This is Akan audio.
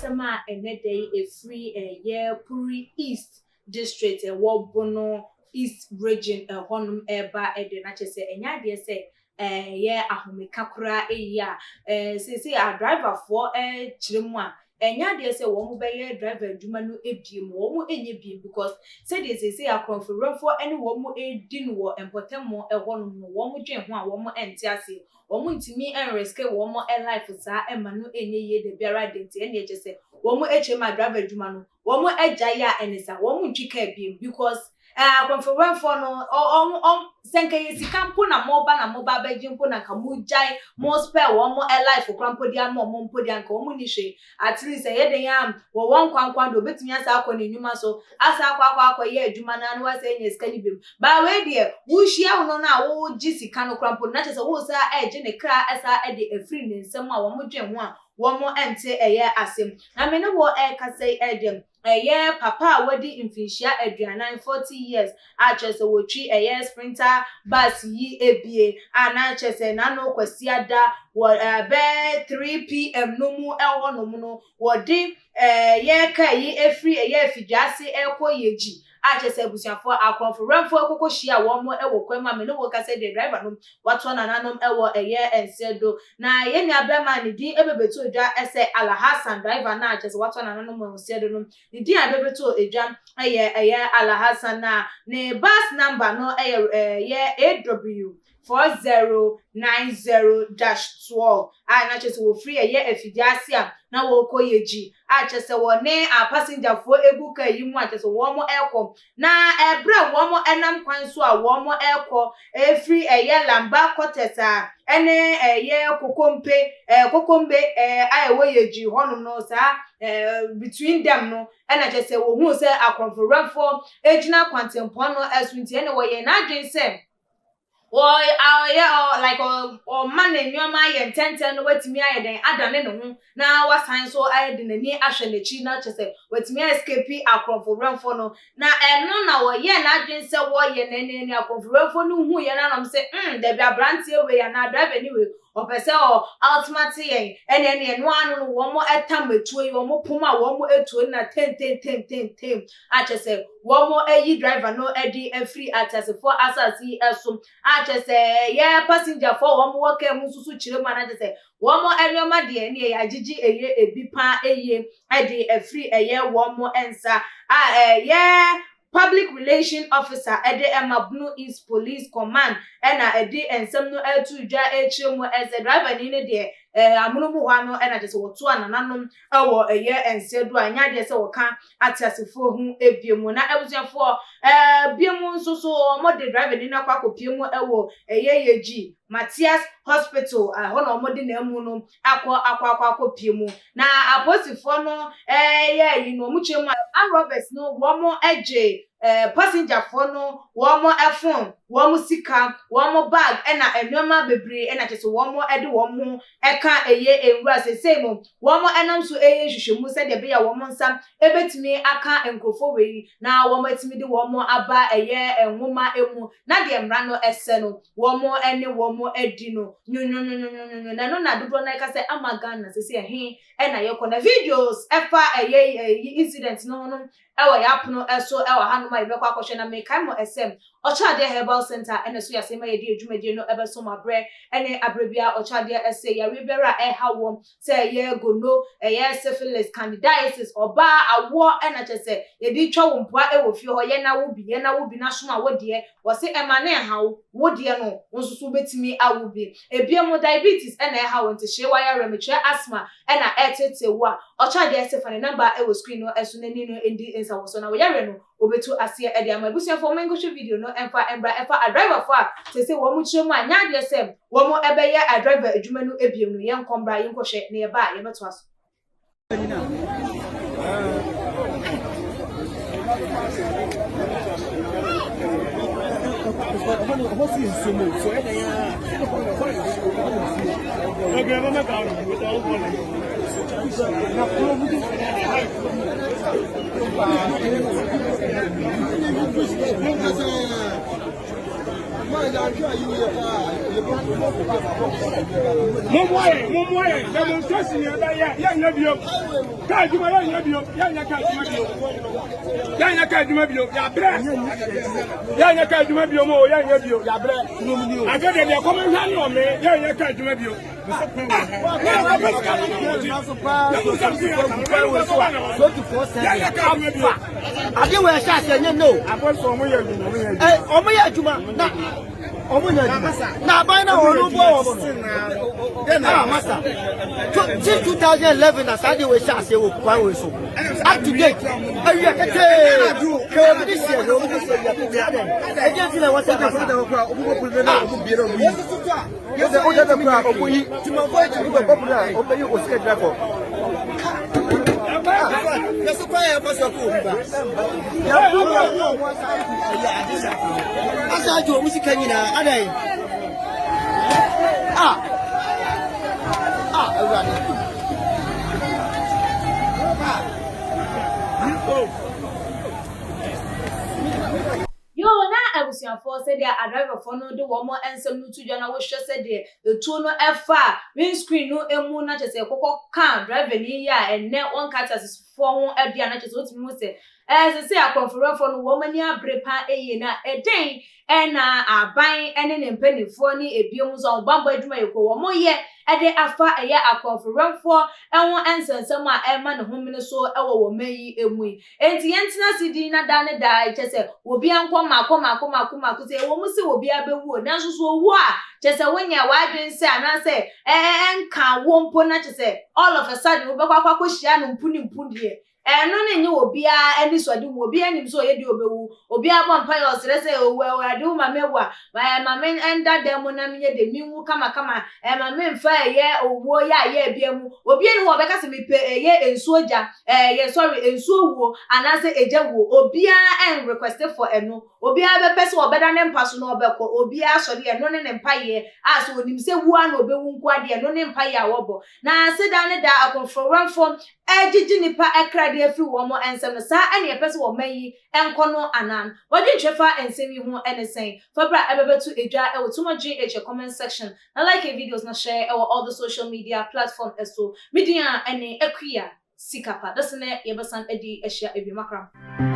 Abakɔsɛm a ɛnɛ da yi ɛfiri ɛyɛ Puri East District ɛwɔ Bono East Region ɛhɔnom ɛreba de na kyerɛ sɛ ɛnyɛ adeɛ sɛ ɛyɛ ahomeka koraa ɛyi a seesei adriverfoɔ ɛkyerɛ mu a ɛnyɛ adeɛ sɛ wɔn bɛyɛ driver adwuma no ebiem, wɔn nyɛ biem because sɛdeɛ seesei akorɔmfowerɛfoɔ ne wɔn redi no wɔ mpɔtam ɛhɔnom no, wɔn dwen ho a wɔn nte aseɛ. Wɔn ntumi nriske wɔn life saa ɛma no nyɛ yie da biara da, nti ɛnneɛ kyerɛ sɛ wɔn akyerɛ mu a driver adwuma no wɔn agyae a ɛne sa wɔn ntwi kaa biem because akorɔmfowerɛfoɔ no ɔmo ɔm sɛ nka yɛ sika mpo na mo ba na mo ba abɛgye mpo na nka mo gyae mo spare wɔn life kora mpo de ama wɔn mpo de anka wɔn ni hwee. At least ɛyɛ den a wɔ wɔn kwankwan de obetumi asa akɔ ne nnwuma so asa akɔ akɔ akɔyɛ adwuma na no wasa anya sika no bi. Baa wei deɛ, wohyia wo no na wogye sika no kora mpo na kyerɛ sɛ wo sa ɛgye ne kra ɛsa ɛde afiri ne nsam a wɔn dwen ho a wɔn ɛnte ɛyɛ asɛm. Na me ne wɔ ɛrekasa yi, ɛdeɛ ɛyɛ papa a wadi mfinhyia 40, 40 years, a kyerɛ sɛ wɔtwi ɛyɛ Sprinter bus yi ebie a na kyerɛ sɛ n'ano Kwasiada wɔ ɛbɛɛ 3 p.m. no mu ɛwɔ nom no, wɔde ɛyɛ kaa yi efiri ɛyɛ Afidwaase ɛkɔ Yɛgyi a kyerɛ sɛ abusuafoɔ akorɔmfowerɛmfoɔ kɔkɔ hyia wɔn wɔ kwan mu a me ne wɔ kasa deɛ, driver no watoa nananom wɔ ɛyɛ nseɛ do. Na yɛn nua bɛrima ne din ɛbɛbɛto dwa ɛsɛ Alhassan, driver no a kyerɛ sɛ watoa nananom wɔ nseɛ do no, ne din a ɛbɛbɛto dwa ɛyɛ Alhassan, na ne bus number no ɛyɛ AW 4090-12 a na kyerɛ sɛ wɔfiri ɛyɛ afidie ase a na wɔrekɔ Yɛgyi a kyerɛ sɛ wɔne apasengyafoɔ egu kaa yi mu a kyerɛ sɛ wɔn ɛrekɔ. Na ɛberɛ a wɔn ɛnam kwan so a wɔn ɛrekɔ efiri ɛyɛ Lamba quarters a ɛne ɛyɛ Kokompe Kokombe a ɛwɔ Yɛgyi hɔnom no, saa between them no ɛna kyerɛ sɛ wɔhuu sɛ akorɔmfowerɛfoɔ egyina kwantempɔn no ɛso, nti ɛna wɔyɛ n'adwene sɛ ɔyɛ ɔ like ɔma ne nneɛma ayɛ ntɛntɛn no, watumi ayɛ dɛn adane ne ho na wasan so ayɛ de n'ani ahwɛ n'akyi na kyerɛ sɛ watumi escape akorɔmfowerɛmfoɔ no. Na ɛno na wɔyɛ n'adwene sɛ wɔyɛ n'ani ani akorɔmfowerɛmfoɔ no hu yɛn nanom sɛ dabi, aberanteɛ wei anaa driver ni wei ɔpɛ sɛ ɔ outsmart yɛn. Ɛne ɛno ano no wɔn ɛtam etuo yi, wɔn pom a wɔn etuo na ten ten ten ten ten akyɛ sɛ wɔn ayi driver no ɛde afiri ateasefoɔ asase yi ɛso a kyerɛ sɛ yɛ passengerfoɔ wɔn wɔ kaa mu nso so kyerɛ mu a na kyerɛ sɛ wɔn nneɛma deɛ ne yɛ agyegye ɛyɛ ebi paa ɛyie ɛde afiri ɛyɛ wɔn nsa a ɛyɛ public relation officer ɛde ɛma Bono East Police Command ɛna ɛde nsɛm no ɛto dwa ɛkyerɛ mu ɛsɛ driver ni ne deɛ amono mu hɔ ano ɛna kyerɛ sɛ wɔto anananom ɛwɔ ɛyɛ nseɛ do a ɛnyɛ adeɛ sɛ wɔka ateasefoɔ ho ebie mu. Na abusuafoɔ bie mu nso so, wɔn de driver ni no akɔ akɔpie mu ɛwɔ ɛyɛ Yɛgyi Matthias Hospital ɛhɔ na wɔn de n'amu no akɔ akɔ akɔ akɔpie mu. Na apolisifoɔ no ɛyɛ yi no, wɔn kyerɛ mu a armed robbers no wɔn gye passengerfoɔ no wɔn phone, wɔn sika, wɔn bag ɛna nneɛma bebree, ɛna kyerɛ sɛ wɔn de wɔn ho ɛka ɛyɛ nwura. Sesei no wɔn ɛnam so ɛyɛ nhwehwɛmu sɛdeɛ ɛbɛyɛ a wɔn nsa ɛbɛtumi aka nkurɔfoɔ wei na wɔn atumi de wɔn aba ɛyɛ nwoma emu na deɛ mmara no ɛsɛ no wɔn ɛne wɔn adi no nwonwonwonwonwo. Na ɛno na dodoɔ no ɛka sɛ ama Ghana sesei ɛhe ɛna yɛkɔ. Na videos ɛfa ɛyɛ ɛyi incident no ho no ɛwɔ yɛ apono ɛso ɛwɔ hanom a yɛbɛkɔ akɔhwɛ. Na mekae mo ɛsɛm Ɔkyɛadeɛ Herbal Center ɛna so yɛasɛm a yɛde adwumadie no ɛbɛso mo aberɛ ɛne aberɛ bia. Ɔkyɛadeɛ ɛsɛ yareɛ biara a ɛha wɔm sɛ ɛyɛ gono, ɛyɛ syphilis, candidiasis, ɔbaa awoɔ, ɛna kyɛ sɛ yɛde twa wo mpoa ɛwɔ fie hɔ, yɛna wo bi, yɛna wo bi na som a wo deɛ wɔse ɛma ne ɛha wo, wo deɛ no wo nso so wobɛtumi awo bi. Ebien mu diabetes ɛna ɛha wo, nti hyɛ wayare mekyerɛ asthma ɛna ɛtete wo a, Ɔkyɛadeɛ ɛsɛ fa ne number ɛwɔ screen no ɛso n'ani no ndi nsa wɔ so na wɔyare no obetu aseɛ ɛde ama. Abusuafoɔ, wɔn nkɔhwɛ video no ɛmfa mbra ɛfa adriverfoɔ a sese wɔn kyerɛ mu a nyɛ adeɛ sɛ wɔn ɛbɛyɛ adriver adwuma no ebiem no. Yɛn nkɔ mbra, yɛn nkɔhwɛ na yɛba a yɛbɛtoa so. Mommoa yɛn, mommoa yɛn, demonstration yɛn bɛyɛ, yɛnyɛ bio. Kaa adwuma yɛnyɛ bio, yɛnyɛ kaa adwuma bio. Yɛnyɛ kaa adwuma bio, yɛabrɛ. Yɛnyɛ kaa adwuma bio mo, yɛnyɛ bio, yɛabrɛ. Afei deɛ deɛ kɔm nhwɛ ne ɔme, yɛnyɛ kaa adwuma bio. Ade wɔ ɛhyɛ ase ɛnyɛ no. Ɔmo yɛ adwuma na ɔmo nyɛ adwuma na aban na ɔno boa wɔn no. Ah masa since 2011 na saa de wɔ ɛhyɛ ase wɔ kwan wɔ so up to date awia ketee hwɛ obi de hyɛ hwɛ obi de hyɛ awia ketee adɛn ɛdeɛ nti na ɛwɔ sɛ kasa. Yɛsɛ wogya bɛ kura ɔkɔ yi wobɛ bɔ pere a ɔbɛyi osika gyina kɔ. Yɛsɛ kwan yɛ kɔ so kɔ obi ba. Asa agye wɔn sika nyinaa adan. Ah ah awurade. Ah. Yoo na abusuafoɔ sɛdeɛ adriverfoɔ no de wɔn nsɛm no to dwa na wohwɛ sɛdeɛ etuo no ɛfa windscreen no emu na kyerɛ sɛ ɛkɔkɔ ka driver ni yi a ɛnɛ wɔn ka taxifoɔ ho ɛde a na kyerɛ sɛ wotumi hu sɛ sɛ akorɔmfoɔ no wɔn ani abere paa ɛyie. Na ɛdɛn ɛna aban ɛne ne mpanimfoɔ ne ebiem nso ahobanbɔ adwumayɛkuo wɔn yɛ ɛde afa ɛyɛ akorɔmfoɔ ɛho nsɛnsɛm a ɛma ne homene so ɛwɔ wɔn man yi emu yi? Enti yɛntena ase din na da ne da kyɛ sɛ obiara nkɔ mako mako mako mako sɛ ɛwɔ mu sɛ obiara bɛwu o, nanso so owu a kyɛ sɛ wonya w'adwene sɛ anaasɛ ɛɛ nka wo mpo na kyɛ sɛ all of a sudden wobɛkɔ akɔhyia no mpu ne mpu deɛ, ɛno ne nye obiara ani sɔde wu. Obiara nim sɛ ɔyɛ deɛ ɔbɛwu. Obiara bɔ mpa yɛ ɔsrɛ sɛ owu, Awurade, wo ma mewu a ma me nda dan mu na menyɛ de menwu kamakama, ma me mfa ɛyɛ owuo yɛ ayɛ bia mu. Obiara ni hɔ ɔbɛka sɛ mepɛ ɛyɛ nsuo gya ɛyɛ, sorry, nsuo wuo anaasɛ egya wuo. Obiara ɛn request for ɛno. Obiara bɛpɛ sɛ ɔbɛda ne mpa so na ɔbɛkɔ. Obiara sɔre ɛno ne ne mpayɛ a sɛ onim sɛ wuo a na ɔbɛwu nko adeɛ, ɛno ne mpayɛ a wɔbɔ. Na seda ne da akɔmfrɔwɛmfo ɛgyegye nipa ɛkra de afiri wɔn nsɛm no saa ɛne ɛpɛ sɛ wɔn yi ɛnkɔ no anan wɔde ntwɛ fa nsɛm yi ho ɛne sɛn fabra ɛbɛbɛto edwa ɛwɔ Too Much GH comment section na like videos na share ɛwɔ all the social media platform. Ɛso media ɛne Akuya Sikapa dɛsɛ nɛ yɛbɛsan ɛdi ahyia ebi makram.